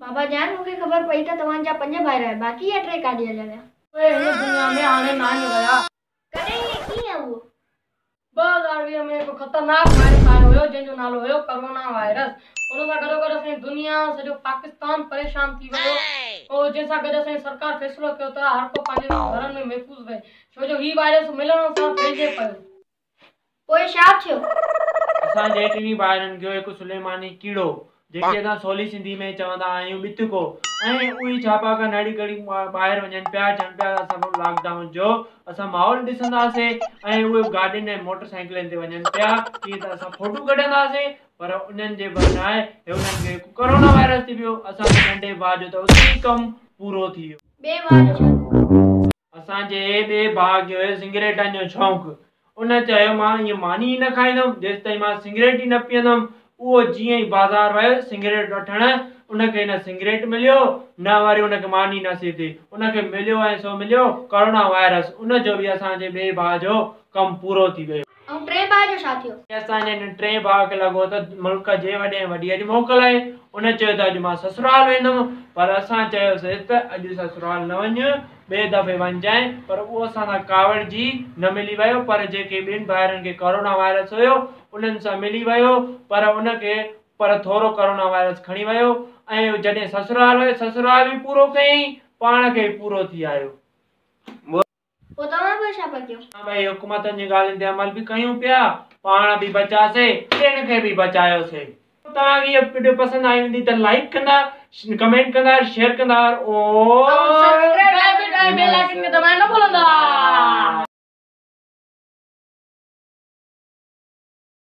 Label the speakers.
Speaker 1: بابا جان مون کي خبر پئي ته توهان جا پنج ڀائر آهن باقي اهي ٽي ڪاڏي هليا ويا؟
Speaker 2: اهي هن دنيا ۾ هاڻي ناهن رهيا.
Speaker 1: ڪڏهن ۽ ڪيئن اهو؟
Speaker 2: 2020 ۾ هڪ خطرناڪ وائرس آيو هيو جنهن جو نالو هيو ڪرونا وائرس. ان سان گڏوگڏ اسان جي دنيا سڄو پاڪستان پريشان ٿي ويو جنهن سان گڏ اسان جي سرڪار فيصلو ڪيو ته هر ڪو پنهنجي گهرن ۾ محفوظ رهي ڇو جو هي وائرس ملڻ سان ڦهلجي پيو.
Speaker 1: پوء ڇا ٿيو؟
Speaker 3: اسان جي ٽنهي ڀائرن کي هڪ سليماني ڪيڙو، جيڪي اسان سولي سنڌي ۾ چوندا آهيون ٻتڪو، ۽ اهي ڇاپا ڪن هڙي گهڙي ٻاهر وڃن پيا چون پيا ته اسان لاڪ ڊائون جو اسان ماحول ڏسنداسي ۽ اهي گاڏين ۽ موٽر سائيڪلن تي وڃن پيا جيئن ته اسان فوٽو ڪڍنداسي پر انهن جي بجاء انهن کي هڪ ڪرونا وائرس ٿي پيو اسان جي ننڍي ڀاء جو ته اتي ئي ڪم پورو ٿي ويو.
Speaker 1: ٻئي ڀاء جو ڇا ٿيو؟
Speaker 3: اسان جي ٻئي ڀاء کي هيو سگريٽن جو شوق. ان چيو مان ائين ماني ئي نه کائيندم جيستائين مان سگريٽ ئي نه پيئندم. اهو جيئن ئي بازار ويو سگريٽ وٺڻ ان کي نه سگريٽ مليو نه وري ان کي ماني نصيب ٿي. ان کي مليو ۽ سو مليو ڪرونا وائرس. ان جو به اسان جي ٻئي ڀاء جو ڪم پورو ٿي ويو.
Speaker 1: ۽ ٽئين ڀاء جو ڇا ٿيو؟
Speaker 3: اسان جي هن ٽئين ڀاء کي لڳو ته ملڪ جي وڏي ۾ وڏي اڄ موڪل آهي. ان چيو ته اڄ مان سسرال ويندم. پر اسان چيوسين ته اڄ سسرال نه وڃ، ٻئي دفعي وڃجانء. پر اهو اسان سان ڪاوڙجي نه ملي ويو. پر جيڪي ٻن ڀائرن کي ڪورونا وائرس هيو، انهن سان ملي ويو. پر ان کي پر ٿورو ڪورونا وائرس کڻي ويو ۽ جڏهن سسرال ويو، سسرال به پورو ڪيائين، پاڻ کي به پورو ٿي آيو.
Speaker 1: پوء توهان به ڇا پيا ڪيو؟
Speaker 3: اسان ٻئي حڪومتن جي ڳالهين تي عمل به ڪيون پيا، پاڻ به بچاسي، ٻين کي به بچايوسي. توهان کي هيء وڊيو پسند آئي هوندي ته لائيڪ ڪندا، ڪمينٽ ڪندا، شيئر ڪندا اور
Speaker 2: سبسڪرائب ۽ بيل آئيڪن کي دٻائڻ نه ڀلندا.